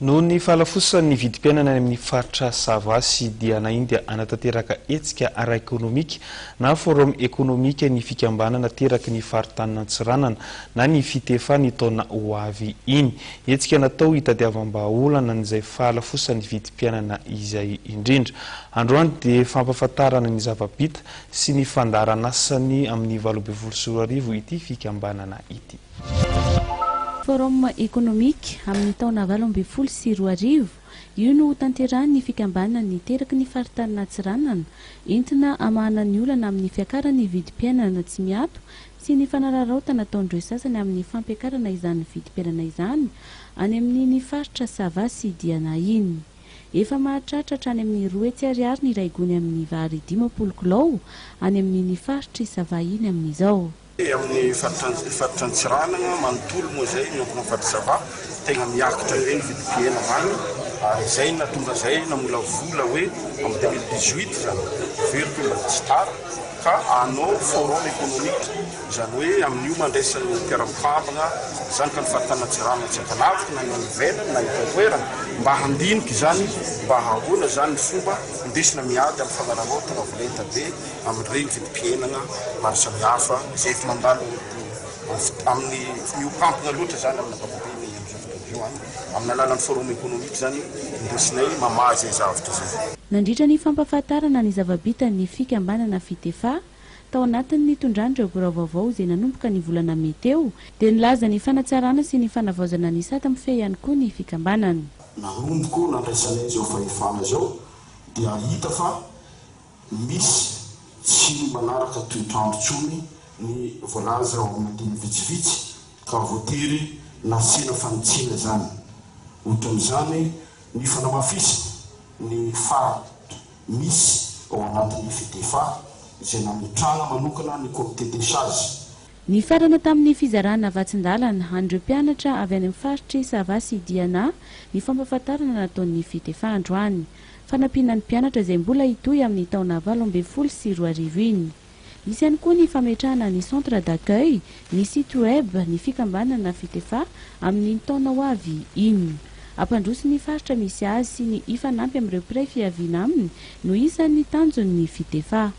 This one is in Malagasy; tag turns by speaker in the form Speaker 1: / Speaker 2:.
Speaker 1: Noho ny fahalafosan'ny vidim-piainana any amin'ny faritra Sava sy Diana iny dia hanatanteraka hetsika ara-ekonomika na forum ekonomika ny fikambanana teraky ny faritanin'Antsiranana na ny Fitefa ny taona ho avy iny. Hetsika natao hitadiavam-bahaolana an'izay fahalafosan'ny vidim-piainana izay indrindra. Androany dia fampahafantarana ny zava-bita sy ny fandaharan'asany amin'ny 2018 ity fikambanana ity.
Speaker 2: Forum économique amin'ny taona 2018 io no hotanterahin'ny fikambanan'ny teraky ny faritanin'Antsiranana entina hamahana ny olana amin'ny fiakaran'ny vidim-piainana tsy miato sy ny fanararaotana ataon'ireo sasany amin'ny fampiakarana izany vidim-piainana izany any amin'iny faritra Sava sy Diana iny. Efa mahatratra hatrany amin'ny 200 ariary ny iray gony amin'ny vary 50 kilao any amin'iny faritr'i Sava iny amin'izao.
Speaker 3: Amin'ny faritra Antsiranana manontolo moa izay miompana amin'ny faritra Sava, tegna miakatra be ny vidim-piainana any ary izay no nahatonga izay namolavola hoe amin'ny 2018 izany heveriko hoe mbola tsy tara ka hanao forum économique izany hoe amin'io mandraisan'ny mpiara-mikambana izany ka ny faritany Antsiranana tsy ankanavaka na ny any ivelany na eto an-toerana mba handinika izany mba ahoana izany ny fomba indesina miady amin'ny fanararaotana volenta be amin'ireny vidim-piainana maro samihafa izay efa mandalo amin'ny mihoampampana loatra izany amin'ny ankapobeny amin'izao fotoana izao any amin'ny alalan'ny forum économique izany indesinay mamaha izay zavatra izay.
Speaker 2: Nandritra ny fampahafantarana ny zava-bitan'ny fikambanana Fitefa, tao anatin'ny nitondran'ireo birao vaovao izay nanomboka ny volana mey teo, dia nilaza ny fanatsarana sy ny fanavaozana ny sata mifehy ihany koa ny fikambanana.
Speaker 3: Nanomboka nandraisanay izao fahefana izao dia hita fa Misy tsy manaraka toetr'andro intsony ny voalaza ao amin'ny andininy vitsivitsy ka voatery nasiana fanitsiana izany. Ohatran'izany ny fanamafisana ny faritra misy ao anatin'ny FEDEFA izay nametrahana manokana ny comité des sages.
Speaker 2: Nifarana tamin'ny fizarana vatsin-dalana an'ireo mpianatra avy any amin'ny faritr'i Sava sy Diana ny fampahafantarana nataon'ny FEDEFA androany. Fanampiana ny mpianatra izay mbola hitohy amin'ny taona 2018 iny. Hisy ihany koa ny fametrahana ny centre d'accueil, ny site web, ny fikambanana Fitefa amin'iny taona ho avy iny. Hampandroso ny faritra misy azy sy ny hifanampy amin'ireo mpiray fiaviana aminy no isan'ny tanjon'ny Fitefa.